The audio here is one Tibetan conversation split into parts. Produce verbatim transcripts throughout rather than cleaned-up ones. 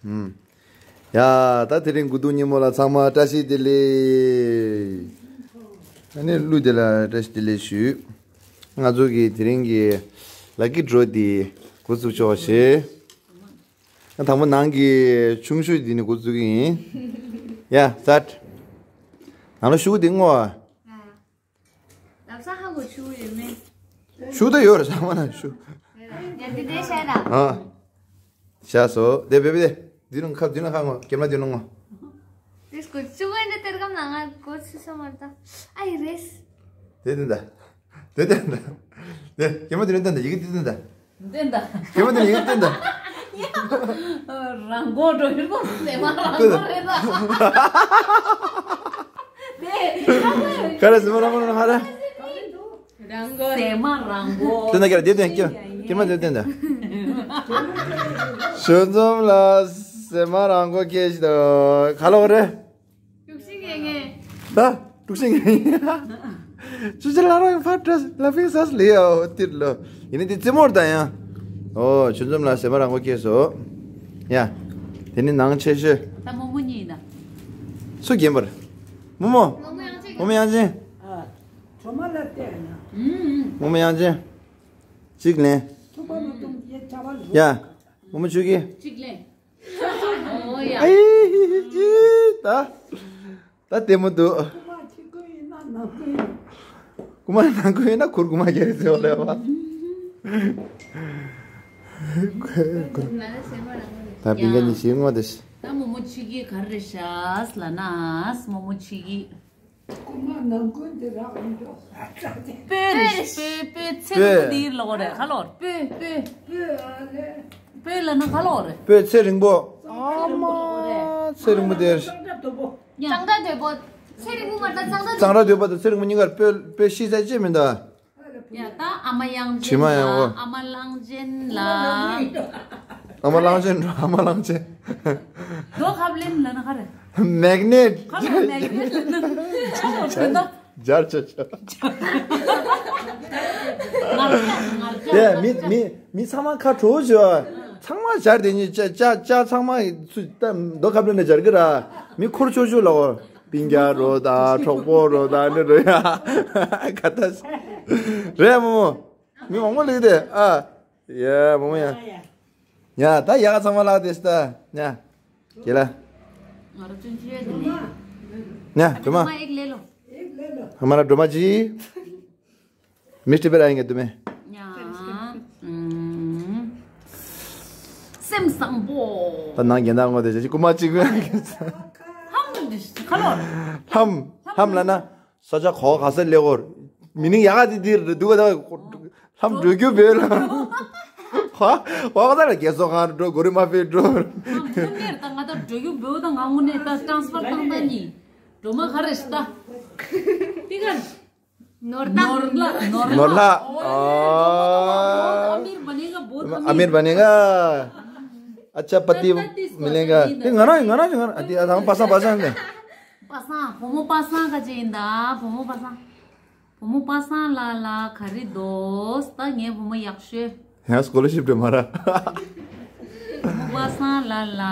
ཨུམ། ཡ། ད་དེ་རིང་དགུ་ཐུག་ཉིན་མོ་ལ་ཚང་མ་བཀྲ་ཤིས་བདེ་ལེགས། ཨ་ནི་གླུ་དེ་ལ་བཀྲ་ཤིས་བདེ་ལེགས་ཞུ། ང་ཚོ་གི་དེ་རིང་གི་ལ་ཀི་ཌོ་འདི་འགོ་བཙུགས་ཆོག་ཞེས། ང་དང་པོ་ནང་གི་ཆུང་ཤོས་འདི་ནས་འགོ་བཙུགས་ཀྱི་ཡིན། ཡ། སྟཱཊ། ནང་ལ་ཤུགས་འདི་བསྔོ་བ། ལབ་ས་ཧ་གོ་ཆུ་ཡོད་མེད། ཆུ་ད་ཡོད་རེད་ས་མ་ན་ཆུ། ཡ་འདི་འདྲའི་ཤ་ར། ཨ། ཤ་སོ་དེ་བེ་བེ་དེ། འདི་ནང་ཁ་འདི་ནང་ཁ་ངོ་ཀེམ་ར་འདི་ནང་ངོ། དེ་སྐོར་ཆུ་གོན་འདི་ཏེར་གམ་ནང་ང་གོ་ཆུ་ས་མ་ར་ད། ཨ་ཡི་རེས། དེ་དེ་འདྲ། དེ་དེ་འདྲ། དེ་ཀེམ་ར་འདི་ནང་དེ་འདྲ་ཡི་གེ་དེ་དེ་འདྲ། བསྟན་ད། ཁྱེད་མ་དེ་ཡིན་བསྟན་ད། རང་མགོ་འགྲོ་ཡོད་པ་ཟེར་མ་རང་མགོ་རེད་ད། དེ་ག་རེ་ཟེར་མ་རང་མགོ་རང་ཧ་ར། རང་མགོ་ཟེར་མ་རང་མགོ། བསྟན་ད་ཀྱ་ར་དེ་བསྟན་ཀྱ་ཀྱེ་མ་དེ་བསྟན་ད། ཞོལ་འཛོམས་ལ་ཟེར་མ་རང་མགོ་སྐྱེས་ཤི་ད་ག་ལོག་རེད། དཀྲུག་ཤིང་གི་ངེས། ད་དཀྲུག་ཤིང་གི་ངེས། ཆུ་ཆུ་ལ་རང་ཕར་བཀྲ་ལ་ཕིང་སས་ལི་ཡའོ་ཏིར་ལོ། ཡིན་ནི་དེ་རྩེ་མོར་ད་ཡང་། ཨོ་ཆུ་འཛོམས་ལ་ཟེར་མ་རང་མགོ་སྐྱེས་སོ། ཡ། དེ་ནི་ནང་ཆེ་ཤོས། ད་མོ་མོ་གཉིས་ཡིན་ད། སུ་རྒན་པར། མོ་མོ། མོ་མོ་དབྱངས་ཅན། ཨ། གྲོ་མ་ལ་བལྟས་ན། ཨུམ། མོ་མོ་དབྱངས་ཅན། གཅིག་ལེན། ཐུག་པ་ལོ་ཏོང་ཡེ་ཆ་བ་ལོ། ཡ། མོ་མོ་ཆུ་གི། གཅིག་ལེན། ཨོ་ཡ། ཨེ་ཨེ་ཨེ་ད། ད་ལྟད་མོ་འདུག་རྐུ་མ་ཕྱི་རྐུ་ཡིན་ན་ནང་རྐུ་ཡིན། རྐུ་མ་ནང་རྐུ་ཡིན་ན་ཁུར་རྐུ་མ་རྒྱག་རེད་ཟེར་བ་རེད་བ། ད་པིང་ཀ་ནི་ཞིག་ངོ་དེ་ཤི། ད་མོ་མོ་ཆུ་གི་ག་རེ་ཤ་ལ་ན་མོ་མོ་ཆུ་གི། རྐུ་མ་ནང་རྐུ་འདི་རག་མི་འགྲོ། སྤོས་རེད་སྤོས་སྤོས་ཚེ་རིང་པོ་འདི་ལོག་རེད་ག་ལོག་རེད་སྤོས་སྤོས། སྤོས་ཨ་ལེ། སྤོས་ལ་ན་ག་ལོག་རེད། སྤོས་ཚེ་རིང་པོ། ཨ་མ་ཚེ་རིང་པོ་དེར། གཙང་སྦྲ་དོད་པོ། ཡ། གཙང་སྦྲ་དོད་པོ། ཚེ་རིང་པོ་མ་རེད་ད་གཙང་སྦྲ་དོད་པོ། གཙང་སྦྲ་དོད་པོ་དང་ཚེ་རིང་པོ་གཉིས་ཀར་སྤོས་སྤོས་ཤི་ཚད་ཅི་མིན་ད། ཡ་ད་ཨ་མ་དབྱངས་ཅན་དྲི་མ་ཡང་ལ་འོ། ཨ་མ་གླང་ཆེན་ལ། ཨ་མ་གླང་ཆེན་འགྲོ་ཨ་མ་གླང་ཆེན། རྡོ་ཁབ་ལེན་ལ་ན་ག་རེ། མེག་ནེད། ག་ལ་མེག་ནེད་ལ་ན། ཆོག་གོ་ད། སྦྱར་ཆོག་ཆོག་ངར་ངར་ཡ་མི་མི་མི་ཚང་མ་ཁ་དྲོ་བོ་བྱོས། ཚང་མ་སྦྱར་དེ་ཉིད་ཅ་ཅ་ཅ་ཚང་མ་ཚུ་ད་རྡོ་ཁབ་ལེན་ནས་སྦྱར་གི་ར། མི་འཁོར་ཆོག་ཆོག་ལ་འོ། སྤུན་ཀྱག་རོ་དང་གྲོགས་པོ་རོ་དང་ནི་རོ་ཡ། ག་ད་རེད་མོ་མོ། མི་མང་པོ་ལེགས་དེ་ཨ། ཡ་མོ་མོ་ཡ། ཡ་ད་ཡ་ག་ཚང་མ་ལགས་དེ་སྟ་ཡ། ཁྱེད་ལ། ང་རོ་ཅུན་ཅུ་ཡོད་དེ་ནི། ཡ་སྒྲོལ་མ། ཨ་ཨེག་ལེ་ལོ། ཧ་མ་ར་སྒྲོལ་མ་ཅི། མི་སྟི་པེ་ར་ཡིན་ག་དུ་མེ། ཡ། ཨུམ། སེམས་བཟང་པོ། ད་ནང་རྒྱན་ད་ངོ་དེ་ཅི་ཀུ་མ་ཅི་ཀུ་ཡང་གི་ཚ། ཧམ་དེ་ཁ་ལོར། ཧམ་ཧམ་ལ་ན་ས་ཆ་གོ་ག་ས་ལེ་གོར། མི་ནི་ཡ་ག་དེ་དེ་རེད་འདུག་ག་ད་ལྷམ་འགྲོ་རྒྱུ་བོད་ལ། ཧ་ཧ་ག་ད་ལ་རྒྱལ་སོ་ཁང་འགྲོ་གོ་རི་མ་ཕེ་འགྲོ། ཧམ་ཁྱོད་ནེར་ད་ང་ད་འགྲོ་རྒྱུ་བོད་ད་ང་ངུ་ནེ་ད་ཊ་རན་སི་ཕར་བཏང་ད་ནི་འགྲོ་མ་ག་རེ་ཤི་ད། དེ་ག་ནོར་ད། ནོར་ལ་ནོར་ལ། ནོར་ལ། ཨོ། ཨ་མིར་བ་ནེ་ག་བོད་ཨ་མིར་བ་ནེ་ག་ཨ་ཅག་པ་ཏི་མི་ལེན་ག་དེ་ང་རང་ང་རང་ང་རང་ཨ་ཏི་ཨ་ཐང་པ་སང་པ་སང་ནས། པ་སང་བུ་མོ་པ་སང་ག་ཅི་ཡིན་ད་བུ་མོ་པ་སང་། བུ་མོ་པ་སང་ལ་ལ་ག་རེ་འདོད་ད་ངའི་བུ་མོ་ཡག་ཤོས། ཡང་སྐོ་ལར་ཤིབ་འགྲོ་མ་ར། བུ་མོ་པ་སང་ལ་ལ།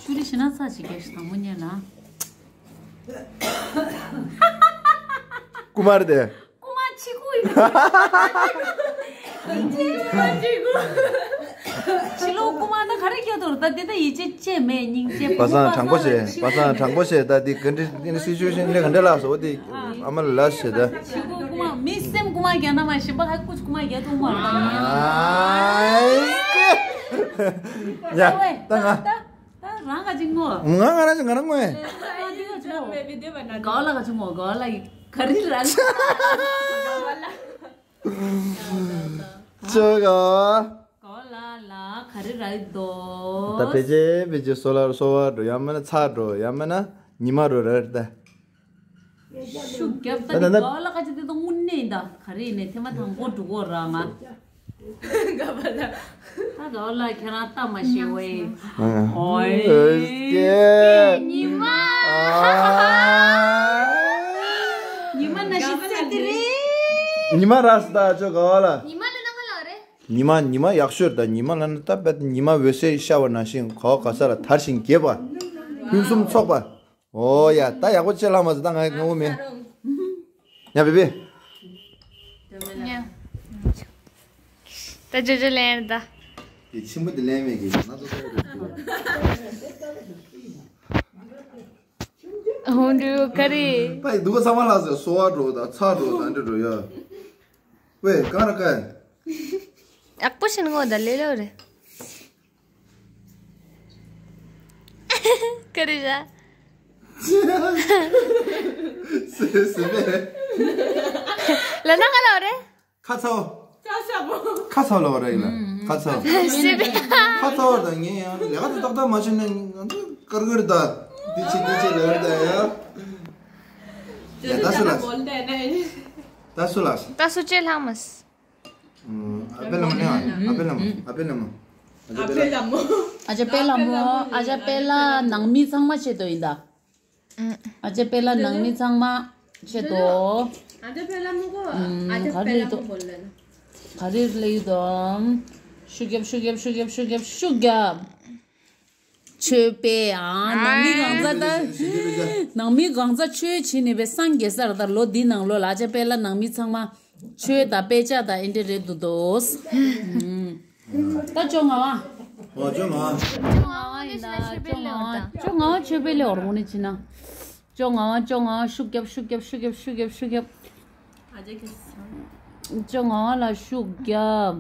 ཆུ་རི་ཤི་ན་ཚ་ཞིག་གས་ཤི་དང་མོ་ཉལ་ལ། ཀུ་མར་དེ། ཀུ་མར་ཆི་ཀུ་ཡིན། ཆི་ཀུ་མ་ཆི་ཀུ། ཕྱི་ལོགས་རྐུ་མ་ད་ག་རེ་སྐྱོ་དོར་ད་དེ་ད་ཡིད་ཆེས་ཆེ་མེད་སྙིང་རྗེ། པ་སངས་དྲང་པོ་བྱས། པ་སངས་དྲང་པོ་བྱས། ད་དེ་ག་འདྲི་ག་འདྲི་སི་ཅུ་ཨེ་ཤན་འདྲ་ག་འདྲ་ལགས་སོ་དེ་ཨ་མ་ལ་ལ་བྱས་ད། ཕྱི་གོ་རྐུ་མ་མི་སེམས་རྐུ་མ་རྒྱག་ན་མ་ཤེས་པ་ཧ་ཀུ་ཅི་རྐུ་མ་རྒྱག་ཐུབ་མ་རེད་ད། ཡ་ད་ང་། ད་རང་ག་ཅིག་ངོ་། ང་ང་རང་ཅིག་ང་རང་ངོ་། ག་བ་ལ་ག་ཅིག་ངོ་ག་བ་ལ་ག་རི་ར། ཅོ་ག་བ། ག་བ་ལ་ལ་ག་རི་ར་དོ། ད་ཕལ་ཆེར་ཕལ་ཆེར་སོ་ལ་སོ་བ་འགྲོ་ཡང་མིན་ན་ཚ་འགྲོ་ཡང་མིན་ན་ཉི་མ་འགྲོ་རེད་ད། ཤུགས་རྒྱབ་ད་ད་ད་ད། ག་བ་ལ་ག་ཅིག་དེ་དང་དངོས་གནས་ཡིན་ད་ག་རི་ཡིན་ནས་ཐེངས་མ་དང་པོ་འགྲོ་གོ་ར་ང་། ག་བ་ལ། ད་ག་བ་ལ་ཁྱེད་རང་ལྟ་མ་ཤེས་བས། ཨོའི། ཨོའི། ཉི་མ། ཨ། ཉི་མ་ན་ཤི་ཚེ་དེ་རེད། ཉི་མ་ར་སི་ད་ཅོ་ག་བ་ལ། ཉི་མ་ལ་ན་ག་ལ་རེད། ཉི་མ་ཉི་མ་ཡག་ཤོས་ད། ཉི་མ་ལ་ནི་ད་བད་ཉི་མ་འོད་ཟེར་ཤར་བ་ནང་བཞིན་ག་བ་ག་ས་ལ་དར་ཞིང་རྒྱས་པ། ཕུན་སུམ་ཚོགས་པ། ཨོ་ཡ་ད་ཡག་པོ་ཅིག་ལྷག་མ་ཟེར་ད་ང་ངོ་མེད། ཡ་བེ་བེ། ཉ། ད་ཇོ་ཇོ་ལེན་ད། དེ་ཆེན་པོ་དེ་ལེན་མེད་ཀྱི་ན་ཚོ་ཚོ་རེད་འདུག་ཧོན་རུ་ཀ་རི། ད་ཡི་འདུག་ག་ཚང་མ་ལ་ཟེར་སོ་བ་འགྲོ་ད་ཚ་འགྲོ་ད་འདྲ་འགྲོ་ཡ། ཝེ་གང་ར་ཀ། ཡག་པོ་ཞིག་ངོ་ད་ལེ་ལོ་རེད། ཀ་རི་ཞ། སེ་སེ་མེ། ལ་ན་ག་ལ་རེད། ཁ་ཚ་བོ། ཁ་ཚ་བོ་ལ་རེད་ལ། ཁ་ཚ་བོ། སེ་བེ། ཁ་ཚ་བོ་ད་ངས་ཡང་ལས་ཀ་དེ་ཏག་ཏག་མ་བྱས་ན་ང་ཚོ་ཀར་ཀོར་ད། འདི་ཆེ་འདི་ཆེ་ལ་རེད་ད་ཡ། ཡ་ད་སུ་ལ། ད་སུ་ལ། ད་སུ་ཅེ་ལྷག་མ། ཨ་པེ་ལ་མོ་ནས་ཨ་པེ་ལ་མོ་ཨ་པེ་ལ་མོ། ཨ་ཅེ་པེ་ལ་མོ། ཨ་ཅེ་པེ་ལ་མོ། ཨ་ཅེ་པེ་ལ་ནང་མི་ཚང་མ་ཆེད་དུ་ཡིན་ད། ཨ་ཅེ་པེ་ལ་ནང་མི་ཚང་མ་ཆེད་དུ། ཨ་ཅེ་པེ་ལ་མོ་གོ། ཨ་ཅེ་པེ་ལ་མོ་གོ་ལ་ན། ག་རེ་ལ་ཡོད་དམ། ཤུགས་རྒྱབ་ཤུགས་རྒྱབ་ཤུགས་རྒྱབ་ཤུགས་རྒྱབ་ཤུགས་རྒྱབ། ཆོས་དཔེ་ཨ་ནང་མི་གང་ཚ་ད། ནང་མི་གང་ཚ་ཆོས་བྱེད་ནི་བས་སངས་རྒྱས་སར་ད་ལོ་འདི་ནང་ལོ་ལ་ཨ་ཅེ་པེ་ལ་ནང་མི་ཚང་མ། ཆོས་དང་དཔེ་ཆ་དང་ཨེ་འདྲ་རེད་འདུག་དོ། ད་བཅོ་ལྔ་བ། ཨོ་བཅོ་ལྔ་བ། བཅོ་ལྔ་བ་ཡིན་ད། བཅོ་ལྔ་བ་བཅོ་ལྔ་བ་ཆོས་དཔེ་ལས་འོར་མོ་ནི་ཕྱིན་ན། བཅོ་ལྔ་བ་བཅོ་ལྔ་བ་ཤུགས་རྒྱབ་ཤུགས་རྒྱབ་ཤུགས་རྒྱབ་ཤུགས་རྒྱབ་ཤུགས་རྒྱབ། བཅོ་ལྔ་བ་ལ་ཤུགས་རྒྱབ།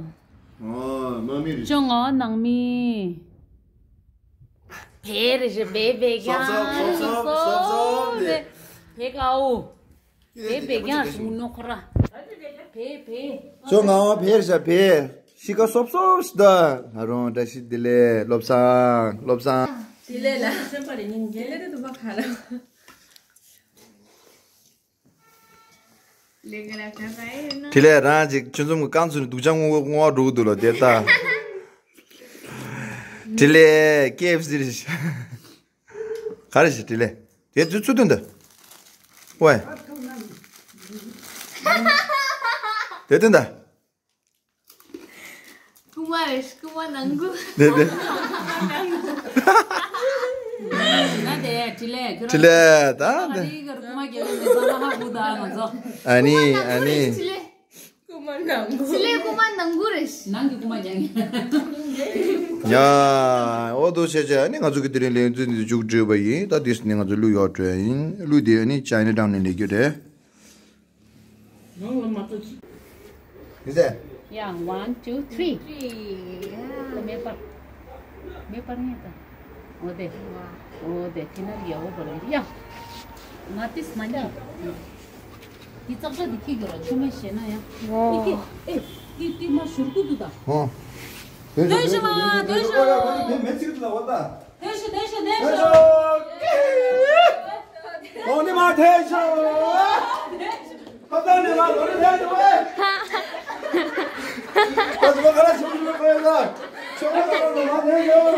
ཨོ་མ་མི་རེད། བཅོ་ལྔ་བ་ནང་མི། བེ་རེ་ཞེ་བེ་བེ་ཀྱང་སོབ་སོབ་སོབ་སོབ་སོབ་སོབ་བེ་བེ་ཀའོ། བེ་བེ་ཀྱང་ཞུ་ནོ་ཁོ་ར། བེ་བེ། ཅོ་ང་བ་བེ་རེ་ཞ་བེ། ཤི་ཀ་སོབ་སོབ་ཤི་ད། ང་རོང་བཀྲ་ཤིས་བདེ་ལེགས་བློ་བཟང་བློ་བཟང་། བདེ་ལེགས་ལ་སེམས་པ་རེ་ཉིན་བདེ་ལེགས་དེ་དུ་བ་ཁ་ལ། དེ་ལས་རང་ཅིག་ཆུ་འཛོམས་ཀྱི་རྐང་ཚུན་སྡུག་ཅག་སྔོ་སྔོ་བ་འགྲོ་གི་འདུག་ལ་དེ་ལྟ། དེ་ལས་ཀེ་ཨེཕ་སི་རེད། ག་རེ་ཞིག་དེ་ལས་དེ་ཚུ་ཚུ་དོན་དུ། ཝེ། དེ་དོན་དུ། རྐུ་མ་རེད། རྐུ་མ་ནང་ཁུལ། དེ་དེ། ན་དེ་དྲི་ལས་ཁྱོད་དྲི་ལས་ད་དེ། རིག་གར་རྐུ་མ་རྒྱག་གི་མེད་ཙང་ལ་ཧ་གོ་ད་ང་ཚོ། ཨ་ནི་ཨ་ནི། དྲི་ལས། རྐུ་མ་ནང་ཁུལ། དྲི་ལས་རྐུ་མ་ནང་ཁུལ་རེད། ནང་གི་རྐུ་མ་རྒྱག་གི། ཡ། འོ་དོ་བྱས་བྱས་ཨ་ནི་ང་ཚོ་གི་དེ་རིང་ལེགས་མཛོད་འདི་མཇུག་སྒྲིལ་བ་ཡིན། ད་དེ་ནི་ང་ཚོ་གླུ་ཡོད་འགྲོ་ཡིན། གླུ་དེ་ཨ་ནི་ཅའི་ན་ཊའུན་ནས་ལེགས་རྒྱུ་རེད། ནང་ལ་མ་ཐུག་ཅི། ཡིན་ཟེར། ཡ། One, two, three. མེ་སྤར། མེ་སྤར་ངེས་དང་། འོ་དེ། འོ་དེ་དེ་ན་ཡ་འོ་པར་ཡ། ང་ཏིས་མ་ཉེ། དེ་ཙག་ཙག་དེ་ཁྱི་གི་ར་ཆུ་མེ་ཞེ་ན་ཡ། ཨེ་ཀི་ཨེ། དེ་དེ་མ་ཞུར་ཀུ་དུ་ད། ཧོ། དོན་ཞུ་མ་དོན་ཞུ། མེ་ཚིག་དུ་ད་འོ་ད། དེ་ཤི་དེ་ཤི་དེ་ཤི། དེ་ཤི། ཨོ་ནི་མ་དེ་ཤི། ཁ་ཏ་ནི་མ་ལོ་ནི་དེ་ཤི་བས། ཁ་ཏ་ཁ་ལ་ཤི་མ་ཁ་ཡ་ད། ཤི་ཁ་ཏ་ནི་མ་དེ་ཤི།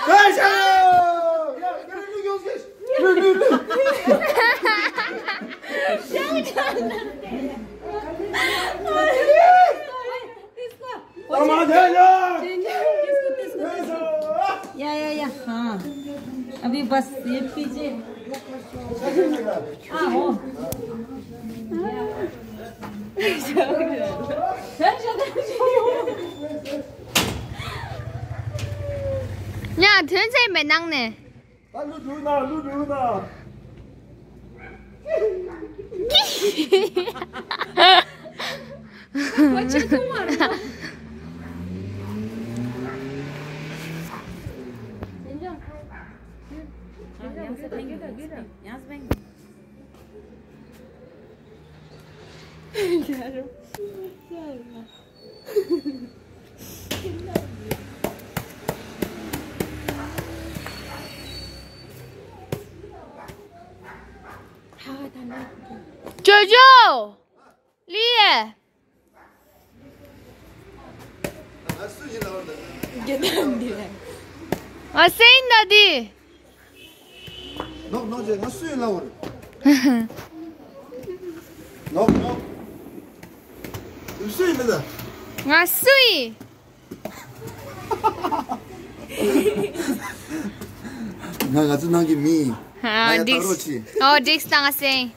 དེ་ཤི། ཡ་ཀེ་རི་ལུ་ཡོང་ཤི། ལུ་ལུ་ལུ། या, या, या, हाँ। अभी बस ये पीछे। हाँ, हो। ཡ། དོན་ཚན་མེད་ནང་ནས། ད་ལུ་འགྲོ་ན་ལུ་འགྲོ་ན། ཁོ་ཅི་ཐུང་བ་རེད། ཅོ་ཅོ། ལི་ཡེ། ང་སེང་ན་དི། ནོག་ནོག་ཅེ་ང་སུ་ཡིན་ལ་བར། ནོག་ནོག། སུ་ཡིན་མི་ལ། ང་སུ་ཡིན། ང་ང་ཚོ་ནང་གི་མི་ཡིན། ང་ཡ་ད་འགྲིག་རོགས་གྱིས། ཨོ་འགྲིག་སྟངས་སེང་།